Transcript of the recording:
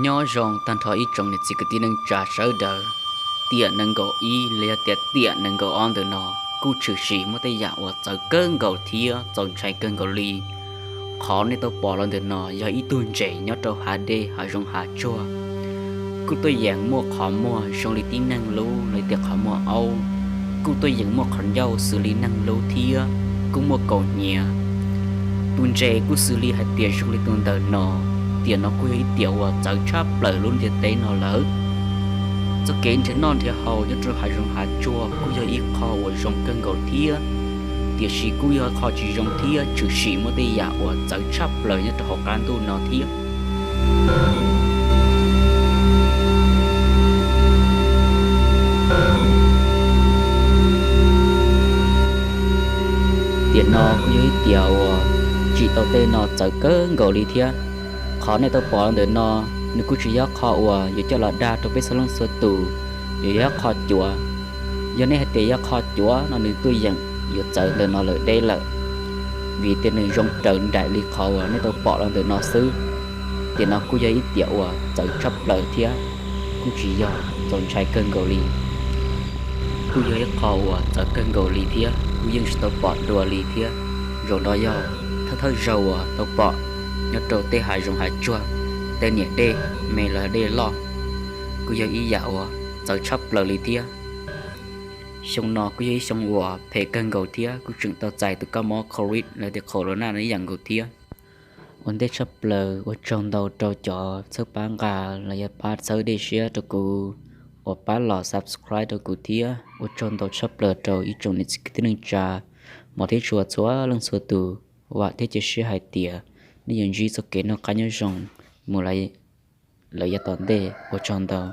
Nyob zoo tag nrho ib tsoom niam txiv kwv tij neej tsa sawv daws. Tiam nees nkaum ib los yog tias tiam nees nkaum ob ntawm no kuj tshwm sim muaj tej yam uas txawv kawg nkaus thiab txaus ntshai kawg nkaus li. Qhov nej tau pom los ntawm no yog ib tug ntses nyob rau hav dej hav zoov hav tsuag. Kuj tuaj yeem muaj qhov muag zoo li tib neeg lub los tias qhov muag aub. Kuj tuaj yeem muaj qhov ncauj xws li neeg lub thiab kuj muaj kaus hniav. Tus ntses kuj xws li hais tias zoo li tus ntawm no. Tiam no kuj yog ib tiam uas txawv tshaj plaws lub ntiaj teb no lawm. Txoj kev nrhiav noj nrhiav haus nyob rau hav zoov hav tsuag kuj yog ib qho uas zoo kawg nkaus thiab, tiam sis kuj yog qho tsis zoo thiab tshwm sim muaj tej yam uas txawv tshaj plaws nyob rau hauv qab ntuj no thiab. Tiam no kuj yog ib tiam uas tsim tau tej no txawv kawg nkaus li thiab. Qhov nej tau pom los ntawm no, nws kuj tsis yog qho uas yuav coj los dag rau peb txhua leej txhua tus, yuav yog qho cuav. Yog nej hais tias yog qho cuav no nws tuaj yeem yuav txawv ntawm no lawm deb lawm, vim tias nws zoo raws nraim li qhov uas nej tau pom los ntawm no xwb. Tiam no kuj yog ib tiam uas txawv tshaj plaws thiab kuj tsis yog txaus ntshai kawg nkaus li. Kuj yog ib qho uas txawv kawg nkaus li thiab kuj yeej tsis tau pom dua li thiab. Zaum no yog thawj thawj zaug uas tau pom nyob rau tej hav zoov hav tsuag, tej niam dej me los dej loj. Kuj yog ib yam uas txawv tshaj plaws li thiab. Xyoo no kuj yog ib xyoo uas phem kawg nkaus thiab kuj tseem tau txais tus kab mob covid los tias corona no ib yam nkaus thiab. Ua ntej tshaj plaws ua tsaug ntau rau cov txhawb pab nqa los yog pab txhawb dej siab rau kuv uas pab los subscribe rau kuv thiab. Ua tsaug ntau tshaj plaws rau ib tsoom niam txiv kwv tij neej tsa, hmov thiab tshua txhua leej txhua tus. Vam thiab cia siab hais tias nej yuav ntsib txoj kev noj qab nyob zoo mus lawm yav tom ntej. Ua tsaug ntau.